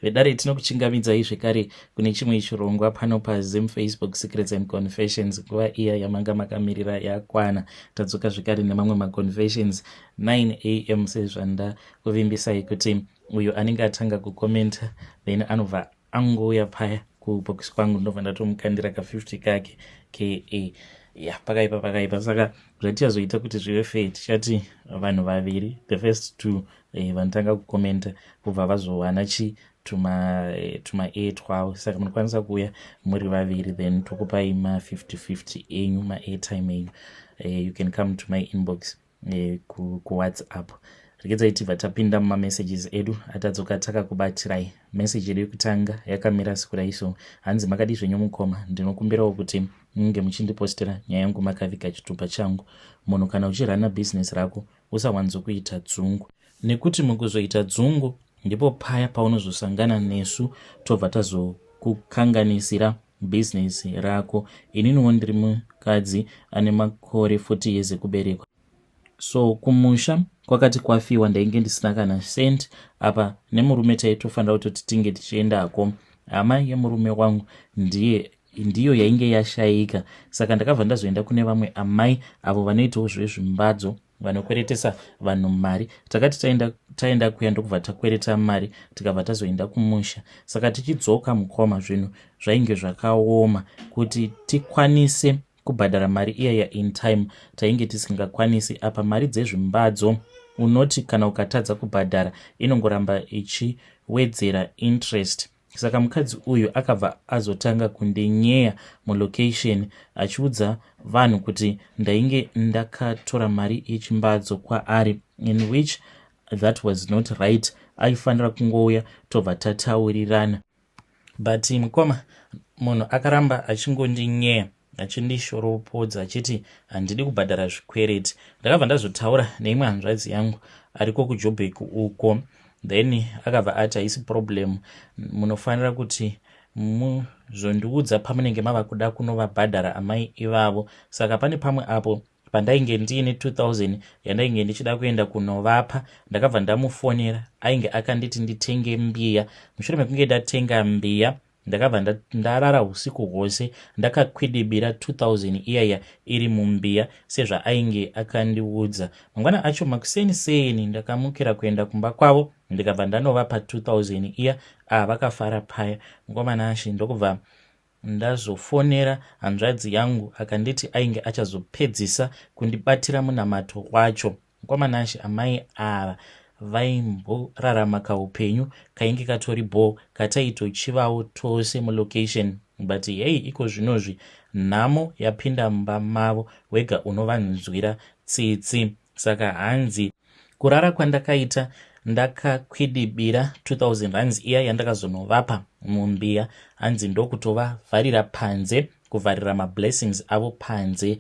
Vedare, tinokuchingamidzai zvekare kune chimwe chirongwa pano paZim Facebook Secrets and Confessions. Nguva iya yamanga makamirira yakwana. Tadzoka zvekare nemamwe maconfessions 9 am, sezvandakuvimbisai kuti uyo anenge atanga kukomenta, then anobva angouya paya kubox kwangu, ndobva ndatomukandira ka50 kake ka. Ya, pakaipa, pakaipa. Saka zvatichazoita kuti zvive fair, tichati vanhu vaviri, the first two vanotanga kukomenta, kubva vazowana chi tuma a twavo. Saka munokwanisa kuuya muri vaviri, then tokupai ma50-50 enyu, maairtime enyu. You can come to my inbox kuWhatsApp. Regedzai tibva tapinda mumamessages edu atadzoka takakubatirai. Meseji yedu yekutanga yakamira sekudai so. Hanzi, "Makadi zvenyu mukoma? Ndinokumbirawo kuti munge muchindipostera nyaya yangu makaviga chitupa changu. Munhu kana uchirana bhizinesi rako, usawanzokuita dzungu, nekuti mukuzoita dzungu ndipo paya paunozosangana nesu, tobva tazokukanganisira bhizinesi rako. Ininiwo ndiri mukadzi ane makore 40 years ekuberekwa. So kumusha kwakati kwafiwa, ndainge ndisina kana cent. Apa nemurume taitofanira kutoti tinge tichiendako. Hama yemurume wangu ndiye ndiyo yainge yashayika. Saka ndakabva ndazoenda kune vamwe amai avo vanoitawo zvezvimbadzo, vanokweretesa vanhu mari. Takati taenda, taenda kuya, ndokubva takwereta mari, tikabva tazoenda kumusha. Saka tichidzoka, mukoma, zvinhu zvainge zvakaoma kuti tikwanise kubhadhara mari iyaya in time. Tainge tisingakwanisi. Apa mari dzezvimbadzo, unoti kana ukatadza kubhadhara, inongoramba ichiwedzera interest. Saka mukadzi uyu akabva azotanga kundinyeya mulocation, achiudza vanhu kuti ndainge ndakatora mari yechimbadzo kwaari, in which that was not right. Aifanira kungouya, tobva tataurirana. But mukoma, munhu akaramba achingondinyeya, achindishoropodza, achiti handidi kubhadhara zvikwereti. Ndakabva ndazotaura neimwe hanzvadzi yangu ariko kuJobek uko. Then akabva ati haisi problem, munofanira kuti muzondiudza pamunenge mava kuda kunovabhadhara amai ivavo. Saka pane pamwe apo pandainge ndiine 2000 yandainge ndichida kuenda kunovapa. Ndakabva ndamufonera. Ainge akanditi nditenge mbiya. Mushure mekunge ndatenga mbiya, ndakabva ndarara usiku hwose ndakakwidibira 2000 iyaya iri mumbiya, sezvaainge akandiudza. Mangwana acho makuseni seni, ndakamukira kuenda kumba kwavo, ndikabva ndanovapa 2000 iya. Ah, vakafara paya, mukomana ashe. Ndokubva ndazofonera hanzvadzi yangu, akanditi ainge achazopedzisa kundibatira munamato wacho. Mukomana ashe, amai ava vaimborarama kaupenyu kainge katori bho, kataitochivawo tose mulocation. But hei, iko zvinozvi nhamo yapinda mumba mavo, wega unovanzwira tsitsi. Saka hanzi kurara kwandakaita ndakakwidibira 2000 rands iya yandakazonovapa mumbiya, hanzi ndokutovavharira panze, kuvharira mablessings avo panze,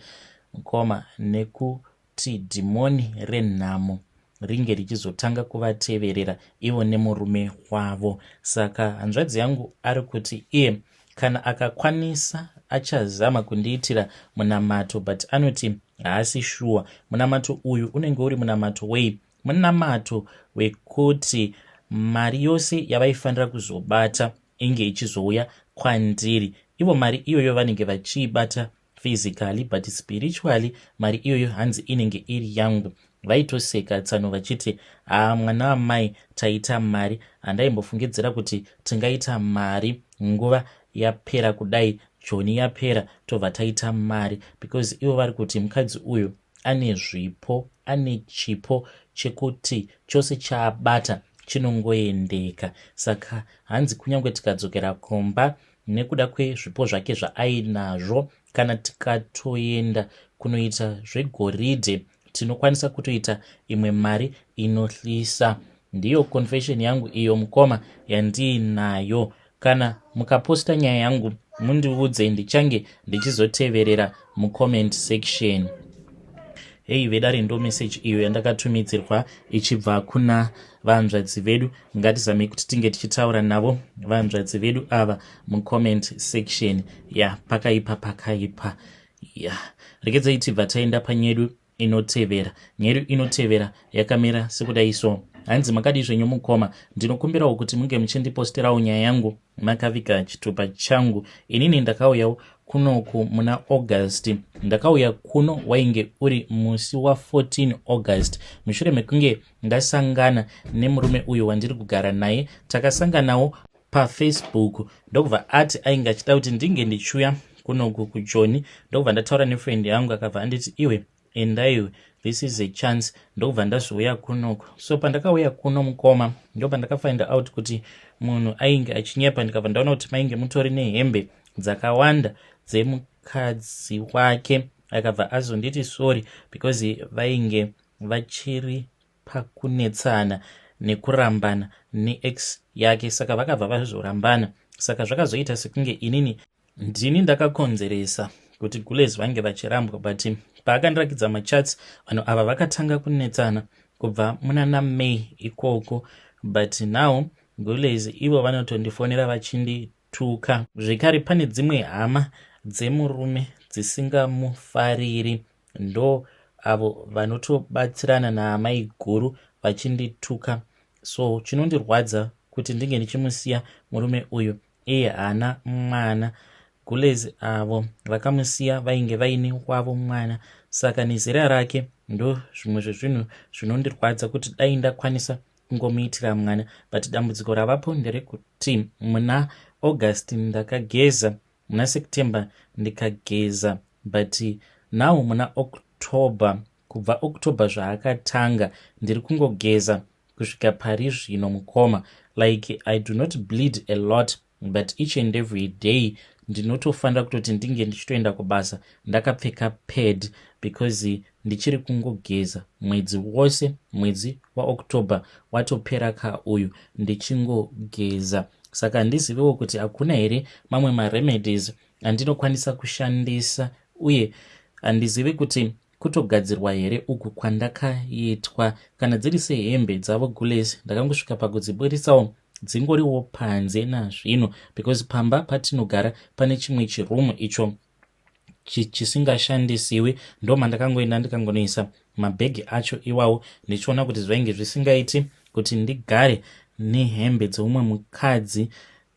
mukoma, nekuti dhimoni renhamo ringe richizotanga kuvateverera ivo nemurume wavo. Saka hanzvadzi yangu ari kuti iye kana akakwanisa achazama kundiitira munamato, but anoti haasi shuwa munamato uyu unenge uri munamato wei. Munamato wekuti mari yose yavaifanira kuzobata inge ichizouya kwandiri. Ivo mari iyoyo vanenge vachiibata physically, but spiritually mari iyoyo hanzi inenge iri yangu. Vaitoseka tsano vachiti, 'Haa, mwana wamai, taita mari. Handaimbofungidzira kuti tingaita mari nguva yapera kudai. Joni yapera, tobva taita mari,' because ivo vari kuti mukadzi uyu ane zvipo, ane chipo chekuti chose chaabata chinongoendeka. Saka hanzi kunyange tikadzokera kumba, nekuda kwezvipo zvake zvaainazvo, kana tikatoenda kunoita zvegoridhe, tinokwanisa kutoita imwe mari inohlisa. Ndiyo confession yangu iyo, mukoma, yandiinayo. Kana mukaposta nyaya yangu, mundiudze, ndichange ndichizoteverera mucomment section." Hei vedare, ndo meseji iyo yandakatumidzirwa ichibva kuna vanzvadzi vedu. Ngatizamei kuti tinge tichitaura navo vanzvadzi vedu ava mucomment section. Ya, pakaipa, pakaipa. Ya, regedzai tibva taenda panyedu inotevera. Nyedu inotevera yakamira sekudai so. Hanzi makadii zvenyu mukoma, ndinokumbirawo kuti munge muchindiposterawo nyaya yangu makaviga chitupa changu. Inini ndakauyawo kunoku muna August. Ndakauya kuno wainge uri musi wa14 August, mushure mekunge ndasangana nemurume uyu wandiri kugara naye. Takasanganawo paFacebook, ndokubva ati ainge achida kuti ndinge ndichiuya kunoku kuJoni. Ndokubva ndataura nefriend yangu, akabva anditi, "Iwe, endaiwe, this is a chance." Ndokubva ndazouya kunoku. So pandakauya kuno mukoma, ndobva ndakafind out kuti munhu ainge achinyepa. Ndikabva ndaona kuti mainge mutori nehembe dzakawanda dzemukadzi wake. Akabva azonditi sorry because vainge vachiri pakunetsana nekurambana neex yake, saka vakabva vazorambana. Saka zvakazoita sekunge inini ndini ndakakonzeresa kuti gules vange vachirambwa. But paakandirakidza machats, vanhu ava vakatanga kunetsana kubva muna May ikoko. But now gules ivo vanotondifonera vachindituka. Zvekare pane dzimwe hama dzemurume dzisingamufariri, ndo avo vanotobatsirana naamai guru vachindituka. So chinondirwadza kuti ndinge ndichimusiya murume uyu, iye haana mwana. Gules avo vakamusiya vainge vaine wavo mwana, saka nezera rake ndo zvimwe zvezvinhu zvinondirwadza kuti dai ndakwanisa kungomuitira mwana. But dambudziko ravapo nderekuti muna August ndakageza, muna September ndikageza, but now muna October, kubva October zvaakatanga, ndiri kungogeza kusvika pari zvino mukoma. Like, I do not bleed a lot, but each and every day ndinotofanira kutoti ndinge ndichitoenda kubasa ndakapfeka pad because ndichiri kungogeza mwedzi wose. Mwedzi waOctober watopera ka uyu ndichingogeza. Saka handiziviwo kuti hakuna here mamwe maremedies andinokwanisa kushandisa, uye handizivi kuti kutogadzirwa here uku kwandakaitwa. Kana dziri sehembe dzavo gules, ndakangosvika pakudziburisawo, dzingoriwo panze nazvino, because pamba patinogara pane chimwe chirumu icho chisingashandisiwi. Ndo mandakangoenda ndikangonoisa mabhegi acho iwawo, ndichiona kuti zvainge zvisingaiti kuti ndigare nehembe dzeumwe mukadzi,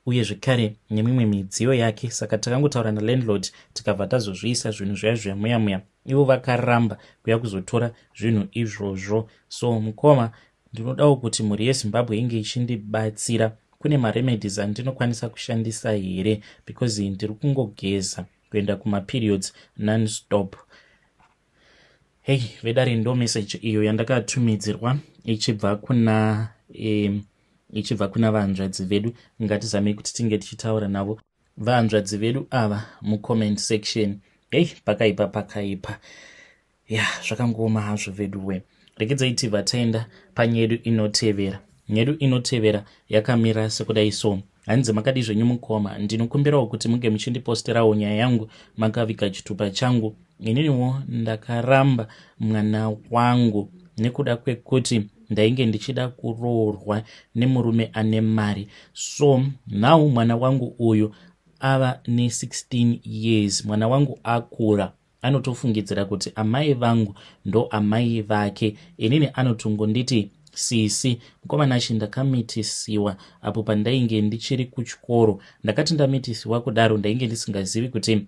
uye zvekare nemimwe midziyo yake. Saka takangotaura nalandlord, tikabva tazozviisa zvinhu zviya zviya muya muya. Ivo vakaramba kuya kuzotora zvinhu izvozvo. So mukoma, ndinodawo kuti mhuri yeZimbabwe inge ichindibatsira. Kune maremedies andinokwanisa kushandisa here? Because ndiri kungogeza kuenda kumaperiods nonstop. Hei vedare, ndo message iyo yandakatumidzirwa ichibva kuna vanzvadzi vedu. Ngatizamei kuti tinge tichitaura navo vanzvadzi vedu ava mucomment section. Hei, pakaipa, pakaipa ya, zvakangooma hazvo veduwe. Regedzai tibva taenda panyedu inotevera. Nyedu inotevera yakamira sekudai so. Hanzi, makadi zvenyu mukoma, ndinokumbirawo kuti munge muchindiposterawo nyaya yangu makaviga chitupa changu. Ininiwo ndakaramba mwana wangu nekuda kwekuti ndainge ndichida kuroorwa nemurume ane mari. So now mwana wangu uyu ava ne16 years. Mwana wangu akura, anotofungidzira kuti amai vangu ndo amai vake. Inini anotongonditi sisi. Mukomanachi, ndakamitisiwa apo pandainge ndichiri kuchikoro. Ndakati ndamitisiwa kudaro, ndainge ndisingazivi kuti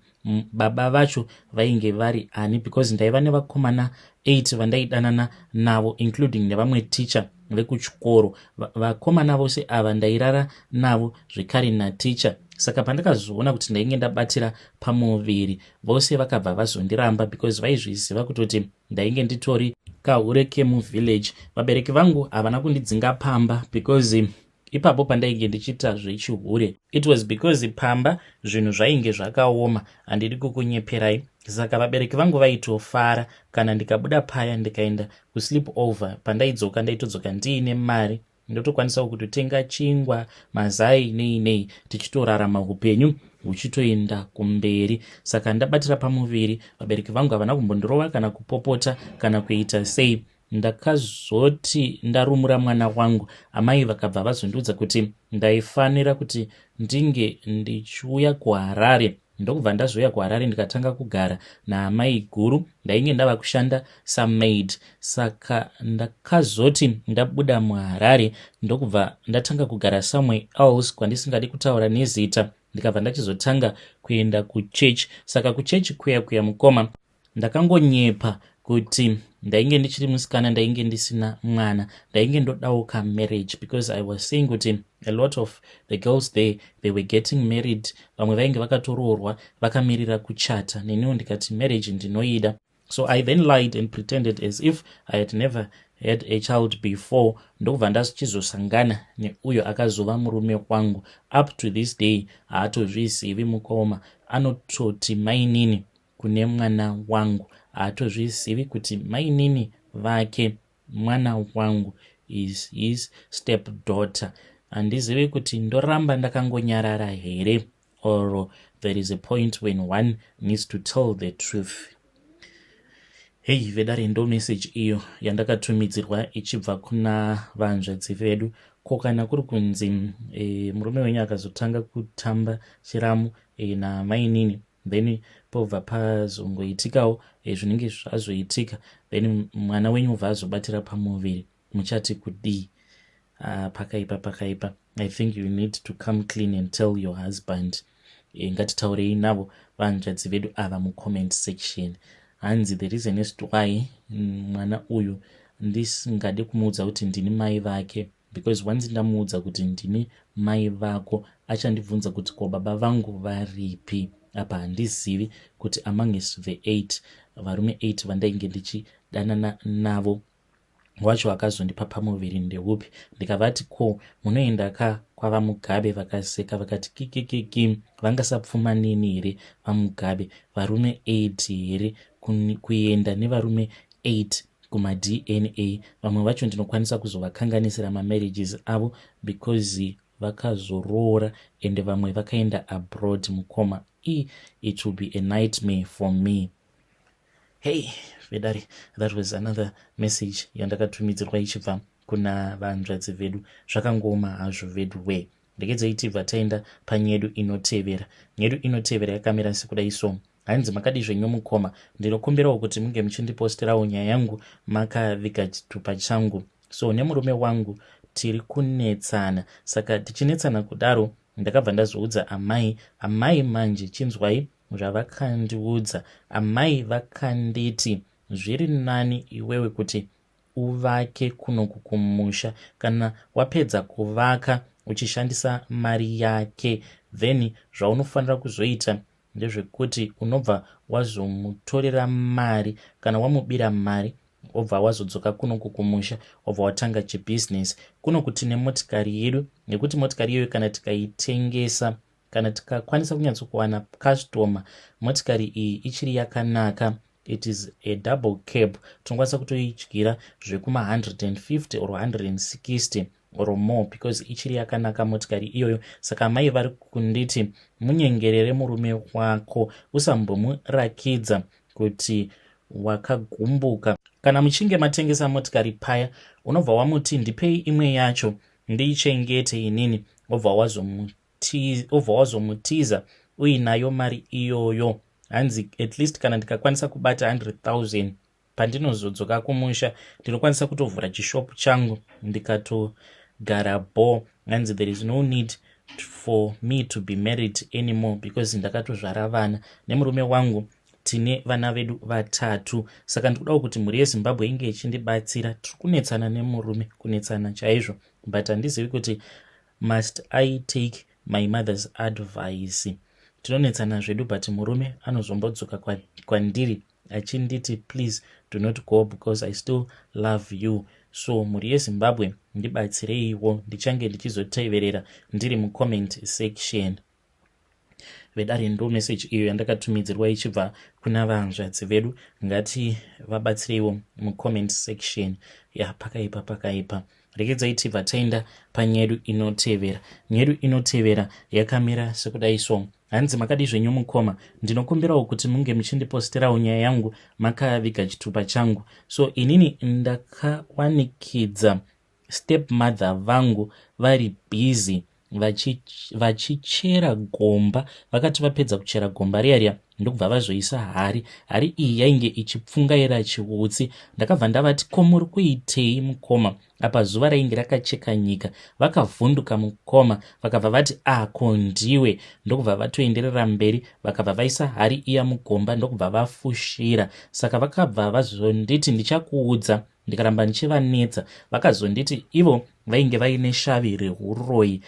baba vacho vainge vari ani, because ndaiva nevakomana 8 vandaidanana navo, including nevamwe ticha vekuchikoro. Vakomana vose ava ndairara navo, zvekare naticha. Saka pandakazoona kuti ndainge ndabatira pamuviri, vose vakabva vazondiramba because vaizviziva kutoti ndainge nditori kahure kemuvillage. Vabereki vangu havana kundidzinga pamba because ipapo pandainge ndichiita zvechihure, it was because pamba zvinhu zvainge zvakaoma, handidi kukunyeperai. Saka vabereki vangu vaitofara kana ndikabuda paya ndikaenda kusleep over. Pandaidzoka, ndaitodzoka ndiine mari, ndotokwanisawo kutotenga chingwa, mazai, nei nei, tichitorarama upenyu huchitoenda kumberi. Saka ndabatira pamuviri, vabereki vangu havana kumbondirova kana kupopota kana kuita sei. Ndakazoti ndarumura mwana wangu, amai vakabva vazondiudza kuti ndaifanira kuti ndinge ndichiuya kuHarare. Ndokubva ndazouya kuHarare ndikatanga kugara naamai guru. Ndainge ndava kushanda samaid, saka ndakazoti ndabuda muHarare ndokubva ndatanga kugara somewhere else kwandisingadi kutaura nezita. Ndikabva ndachizotanga kuenda kuchechi. Saka kuchechi kuya kuya, mukoma, ndakangonyepa kuti ndainge ndichiri musikana, ndainge ndisina mwana, ndainge ndodawo kamarriage, because I was saying kuti a lot of the girls there, they were getting married. Vamwe vainge vakatoroorwa vakamirira kuchata. Neniwo ndikati marriage ndinoida. So I then lied and pretended as if I had never had a child before. Ndokubva ndachizosangana neuyo akazova murume wangu. Up to this day haatozvizivi, mukoma. Anototi mainini kune mwana wangu. Haatozvizivi kuti mainini vake mwana wangu is his step daughter. Handizivi kuti ndoramba ndakangonyarara here or there is a point when one needs to tell the truth. Hei vedare, ndo message iyo yandakatumidzirwa ichibva kuna vanzvadzi vedu. Ko kana kuri kunzi murume wenyu akazotanga kutamba chiramu namainini, then pobva pazongoitikawo zvinenge zvazoitika, then mwana wenyu ubva azobatira pamuviri, muchati kudii? Pakaipa, pakaipa. I think you need to come clean and tell your husband. Ngatitaurei navo vanzvadzi vedu ava mucomment section. Hanzi the reason is to why mwana uyu ndisingadi kumuudza kuti ndini mai vake, because once ndamuudza kuti ndini mai vako, achandibvunza kuti ko baba vangu varipi. Apa handizivi kuti amongst the eight, varume 8 vandainge ndichidanana navo, wacho akazondipa pamuviri ndeupi. Ndikavati, "Ko munoenda ka kwavaMugabe?" Vakaseka vakati, "Kikikiki, vangasapfuma nini here vaMugabe? Varume 8 here? Kuenda nevarume 8 kumaDNA? Vamwe vacho ndinokwanisa kuzovakanganisira mamarriages avo because vakazoroora ende vamwe vakaenda abroad. Mukoma, it will be a nightmare for me." Hey vedare, that was another message yandakatumidzirwa ichibva kuna vanzvadzi vedu. Zvakangoma hazvo vedu we. Ndekedzei tibva taenda panyedu inotevera. Nyedu inotevera yakamira sekudai so. Hanzi, "Makadi zvenyu mukoma? Ndinokumbirawo kuti munge muchindiposterawo nyaya yangu makaviga chitupa changu. So nemurume wangu tiri kunetsana. Saka tichinetsana kudaro, ndakabva ndazoudza amai. Amai manje, chinzwai zvavakandiudza. Amai vakanditi, 'Zviri nani iwewe kuti uvake kunoku kumusha. Kana wapedza kuvaka uchishandisa mari yake, then zvaunofanira kuzoita ndezvekuti unobva wazomutorera mari. Kana wamubira mari, wobva wazodzoka kunoku kumusha, wobva watanga chibhizinesi kunoku. Tine motikari yedu, nekuti motikari iyoyo kana tikaitengesa, kana tikakwanisa kunyatsokuwana customer, motikari iyi ichiri yakanaka, it is a double cab, tinokwanisa kutoidyira zvekuma150 or 160 or more because ichiri yakanaka motikari iyoyo. Saka mai vari kunditi, munyengerere murume wako, usambomurakidza kuti wakagumbuka. Kana muchinge matengesa motikari paya, unobva wamuti, ndipei imwe yacho ndiichengete inini. Wobva wazomutiza uinayo mari iyoyo." Hanzi at least kana ndikakwanisa kubata 100 000 pandinozodzoka kumusha, ndinokwanisa kutovhura chishopu changu ndikatogara bo. Hanzi there is no need for me to be married anymore because ndakatozvara vana nemurume wangu, tine vana vedu vatatu. Saka ndikudawo kuti mhuri yeZimbabwe inge ichindibatsira. Tiri kunetsana nemurume, kunetsana chaizvo, but handizivi kuti must I take my mother's advice. Tinonetsana zvedu, but murume anozombodzoka kwandiri achinditi, 'Please do not go because I still love you.' So mhuri yeZimbabwe, ndibatsireiwo. Ndichange ndichizoteverera ndiri mucomment section." Vedare, ndo message iyo yandakatumidzirwa ichibva kuna vanzvadzi vedu. Ngati vabatsireiwo mucomment section. Ya, pakaipa, pakaipa. Rekedzai tibva taenda panyedu inotevera. Nyedu inotevera yakamira sekudai so. Hanzi, "Makadi zvenyu mukoma? Ndinokumbirawo kuti munge muchindiposterawo nyaya yangu makaviga chitupa changu. So inini ndakawanikidza step mother vangu vari busy Vachichera gomba, vakati vapedza kuchera gomba riya riya, ndokubva vazoisa hari. Hari iyi yainge ichipfungaira chiutsi. Ndakabva ndavati, "Ko muri kuitei, mukoma?" Apa zuva rainge rakacheka nyika. Vakavhunduka, mukoma, vakabva vati, "Ako ndiwe?" Ndokubva vatoenderera mberi, vakabva vaisa hari iya mugomba, ndokubva vafushira. Saka vakabva vazonditi, "Ndichakuudza." Ndikaramba ndichivanetsa, vakazonditi ivo vainge vaine shavi reuroyi.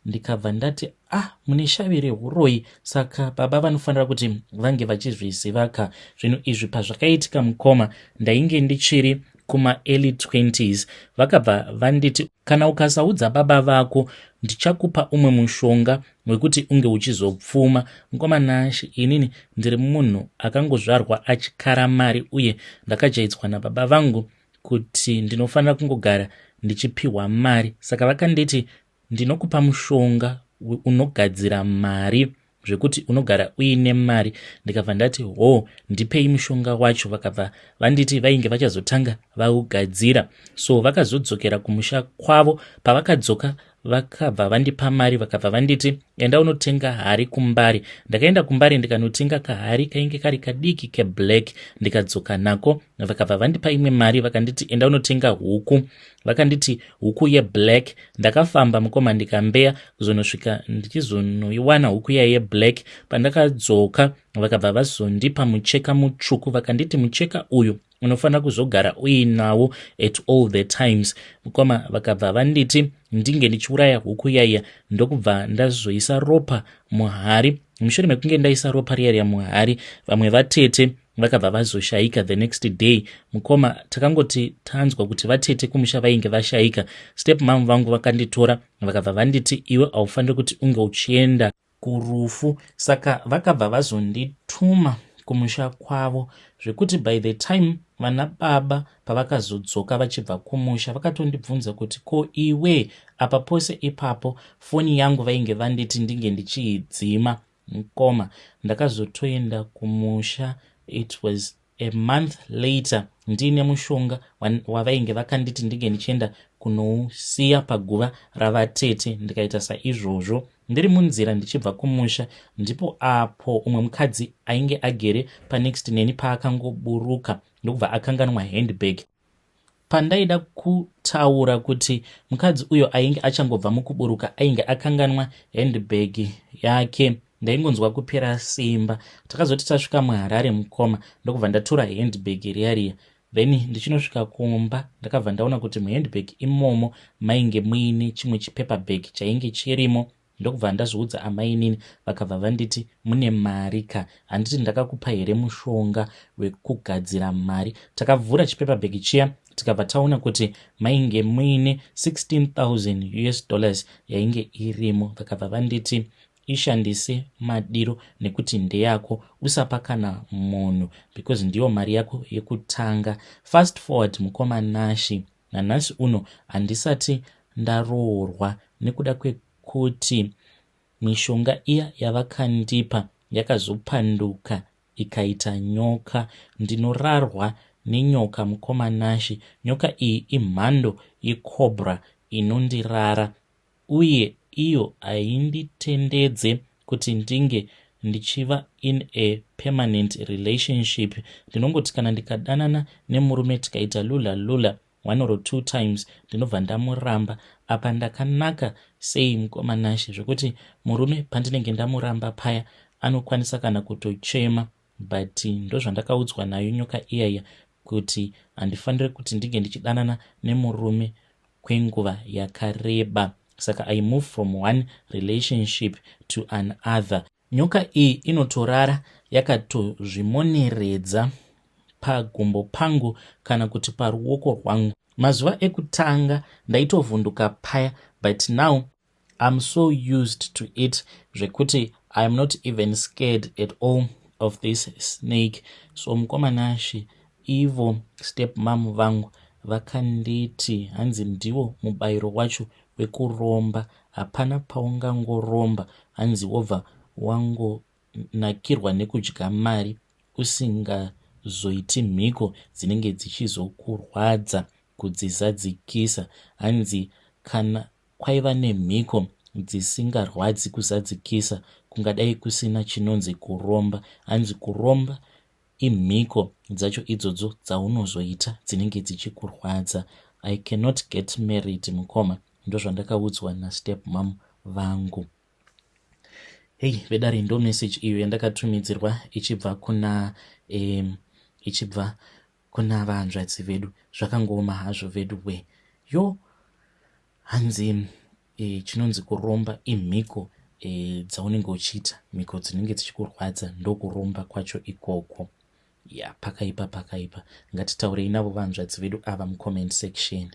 Ndikabva ndati, "Ah, mune shavi reuroyi, saka baba vanofanira kuti vange vachizviziva ka?" Zvinhu izvi pazvakaitika, mukoma, ndainge ndichiri kumaearly 20s. Vakabva vanditi, "Kana ukasaudza baba vako, ndichakupa umwe mushonga wekuti unge uchizopfuma." Mukoma Nashe, inini ndiri munhu akangozvarwa achikara mari, uye ndakajaidzwa nababa vangu kuti ndinofanira kungogara ndichipiwa mari. Saka vakanditi, "Ndinokupa mushonga unogadzira mari zvekuti unogara uine mari." Ndikabva ndati, "Ho, ndipei mushonga wacho." Vakabva vanditi vainge vachazotanga vaugadzira. So vakazodzokera kumusha kwavo. Pavakadzoka, vakabva vandipa mari, vakabva vanditi, "Enda unotenga hari kuMbare." Ndakaenda kuMbare, ndikanotenga kahari kainge kari kadiki keblack, ndikadzoka nako. Vakabva vandipa imwe mari, vakanditi, "Enda unotenga huku." Vakanditi huku yeblack. Ndakafamba, mukoma, ndikambeya kuzonosvika ndichizonoiwana huku iya yeblack. Pandakadzoka, vakabva vazondipa mucheka mutsvuku, vakanditi, "Mucheka uyu unofanira kuzogara uinawo at all the times." Mukoma, vakabva vanditi ndinge ndichiuraya huku yaiya, ndokubva ndazoisa ropa muhari. Mushure mekunge ndaisa ropa riya riya muhari, vamwe vatete vakabva vazoshayika the next day. Mukoma, takangoti tanzwa kuti vatete kumusha vainge vashayika, step mom vangu vakanditora, vakabva vanditi, "Iwe haufaniri kuti unge uchienda kurufu." Saka vakabva vazondituma kumusha kwavo, zvekuti by the time vana baba pavakazodzoka vachibva kumusha, vakatondibvunza kuti, "Ko iwe?" Apa pose ipapo foni yangu vainge vanditi ndinge ndichiidzima. Mukoma, ndakazotoenda kumusha, it was a month later, ndiine mushonga wavainge vakanditi ndinge ndichienda kunousiya paguva ravatete. Ndikaita saizvozvo. Ndiri munzira ndichibva kumusha, ndipo apo umwe mukadzi ainge agere panext neni paakangoburuka, ndokubva akanganwa handbag. Pandaida kutaura kuti mukadzi uyo ainge achangobva mukuburuka ainge akanganwa handbag yake, ndaingonzwa kupera simba. Takazoti tasvika muHarare, mukoma, ndokubva ndatora handbag riya riya. Then ndichinosvika kumba, ndakabva ndaona kuti muhandbag imomo mainge muine chimwe chipaper chainge chirimo. Ndokubva ndazviudza amainini, vakabva vanditi, "Mune mari ka? Handiti ndakakupa here mushonga wekugadzira mari?" Takavhura chipaper chiya, tikabva taona kuti mainge muine 16,000 US dollars yainge irimo. Vakabva vanditi, "Ishandise madiro nekuti ndeyako, usapa kana munhu because ndiyo mari yako yekutanga." Fast forward, mukoma Nashe, nanhasi uno handisati ndaroorwa nekuda kwekuti mishonga iya yavakandipa yakazopanduka ikaita nyoka. Ndinorarwa nenyoka, mukoma Nashe. Nyoka iyi imhando yecobra inondirara, uye iyo hainditendedze kuti ndinge ndichiva in a permanent relationship. Ndinongoti kana ndikadanana nemurume, tikaita lula lula one or two times, ndinobva ndamuramba. Apa ndakanaka sei, mukoma Nashe, zvekuti murume pandinenge ndamuramba paya anokwanisa kana kutochema. But ndozvandakaudzwa nayo nyoka iyaya, kuti handifaniri kuti ndinge ndichidanana nemurume kwenguva yakareba. Saka I move from one relationship to another. Nyoka iyi inotorara yakatozvimoneredza pagumbo pangu kana kuti paruoko rwangu. Mazuva ekutanga ndaitovhunduka paya, but now I'm so used to it zvekuti I am not even scared at all of this snake. So mukoma Nashe, ivo step mam vangu vakanditi hanzi ndiwo mubayiro wacho wekuromba. Hapana paungangoromba hanzi wobva wangonakirwa nekudya mari usingazoiti mhiko dzinenge dzichizokurwadza kudzizadzikisa. Hanzi kana kwaiva nemhiko dzisingarwadzi kuzadzikisa kungadai kusina chinonzi kuromba. Hanzi kuromba imhiko dzacho idzodzo dzaunozoita dzinenge dzichikurwadza. I cannot get married mukoma, ndozvandakaudzwa nastep mom vangu. Hei vedare, ndo message iyo yandakatumidzirwa ichibva kuna ichibva kuna vanzvadzi vedu. Zvakangooma hazvo vedu we. Yo, hanzi chinonzi kuromba imhiko dzaunenge uchiita, mhiko dzinenge dzichikurwadza, ndokuromba kwacho ikoko. Ya, pakaipa, pakaipa. Ngatitaurei navo vanzvadzi vedu ava mucomment section.